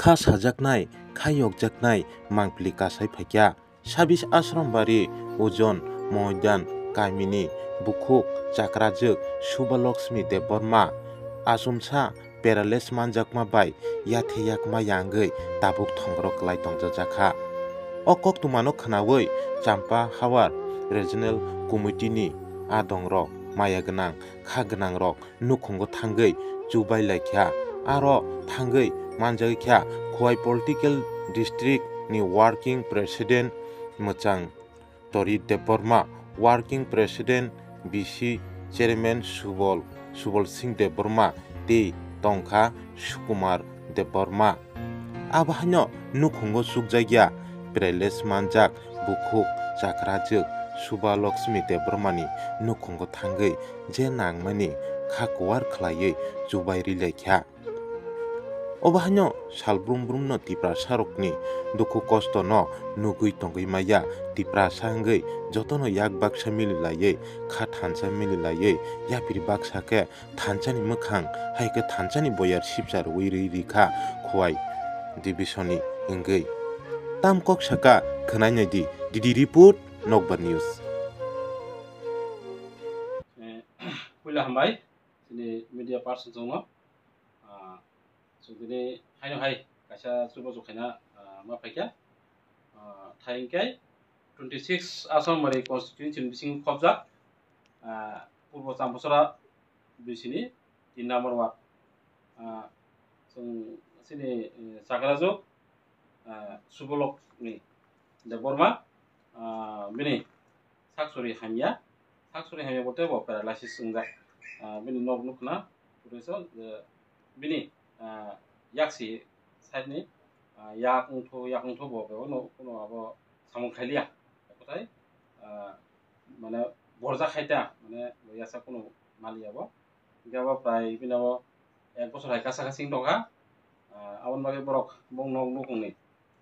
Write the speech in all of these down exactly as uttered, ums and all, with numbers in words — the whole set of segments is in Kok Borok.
Kha sajaknai, kha yokjaknai mangpili kasai phaikha. Sabis Ashram Bari, Ojon, Moidan, Kamini, Bukhuk, Chakrajwk, Subaloksmi Debbarma, achomsa paralysis manjakma bai yathe yakma yangwi tabuk thongro kwlai tongjakha. O koktwmano khwnawi Champa Hawar Regional Committee ni adongrok, maya gwnang, kha gwnangrok nukhungo thangwi chubai laikha. Aro thangwi manjagwi kha Khowai Political District ni Working President Mwchang Tori Debbarma, Working President B C Chairman Subol, Subol Singh Debbarma tei tongkha Sukumar Debbarma. Abo haino nukhungo chukjakya paralysis manjak Bukhuk, Chakrajwk, Subaloksmi Debbarmani nukhungo thangwi je nangmani kha kuwar khwlaiwi chubai ri laikha. Obo haino sal brum brumno Tiprasarokni dukhu kostono nugwi tongwi maya. Tiprasa wngwi jotono yak baksa mili laiwi, kha thansa mili laiwi, yapiri baksa khe thansani mwkhang hai khe thansani boyar sipsa rwui rwi rikha Khowai division ni wngwi. Tam kok saka khwnai naidi, D D report, Nokbar News. Eh, puila hambai chini media person chongno. Ah, chwng tini haino hai kaisa chubachu khaina, ah, ma phaikha. Ah, thai hwnkhe twenty six Assam Mari constituency ni bisingo khobjak, ah, Purbo Champuchara bisini tin number ward. Ah, chwng chini, eh, Chakrajwk, ah, Subolokni Debbarma, ah, bini saksuri hamya, saksuri hamya bolte bo paralysis wngjak. Ah, bini nok nukna, photo so, eh, bini, ah, yaksi side ni, ah, yak wngthu, yak wngthu bo, bo no, kuno abo samung khailiya. Kothai, ah, mane borjak khai ta, mane yasa kuno maliya bo. Hingke abo prai bini abo ek bosor hai kasa kasa wng tongkha. Ah, aboni bagwi borok bong nok nukhungni,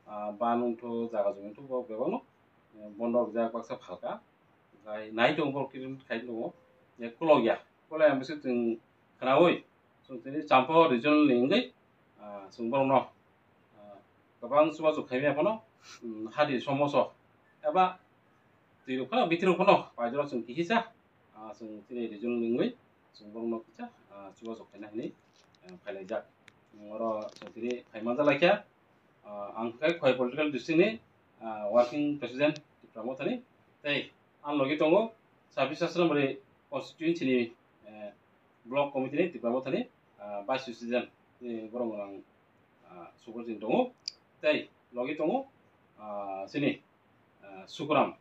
ah, ban wngthu, jaga jumi wngthu, borok bebakno, eh, bondo rijak baksa phalka. Bai nai tongo borok kiri khai tongo. Je kolok ya. Kolok ya bwswk chwng khwnaui, chwng tini Champa regional ni wngwi, ah, chwng borokno, ah, kwbang chubachu khaimaya phano, um, hadi somoso eba twi rok phano, bithi rok phano, paidoro chwng kihisa, ah, chwng tini regional ni wngwi, chwng borokno kisa, ah, chubachu khaina hinwi, ah, phailaijak. Oro chwng tini phai manjak laikha. Ah, ang khe Khowai Political District ni, ah, Working President Tipra Mothani, tei ang logi tongo Sabis Ashram Bari constituency ni, eh, Block Committee ni Tipra Mothani, ah, Vice President ni borok ang, ah, Subrojin tongo, tei logi tongo, ah, chini, ah, Sukuram,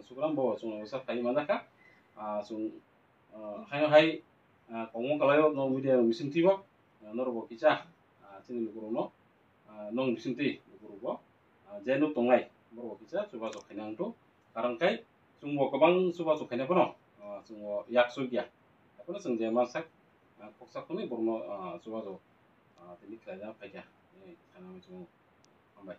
Sukuram bo chwng sa phai manjakha, ah, chwng, ah, haino hai, ah, kongma kalaio no media bising twibo, ah, norok bo kisa, ah, chini lukurokno, ah, nong bisingtwi borokbo, ah, je nuk tongnai borokbo kisa chubachu khaina wngthu. Karon khai chwngbo kwbang chubachu khaina phano, ah, chwngbo yak chukya. Haphano chwng je mansak, ah, khoksa khwnwi borokno, ah, chubachu, ah, tini khlaina phaikha, eh, sana chwng hambai.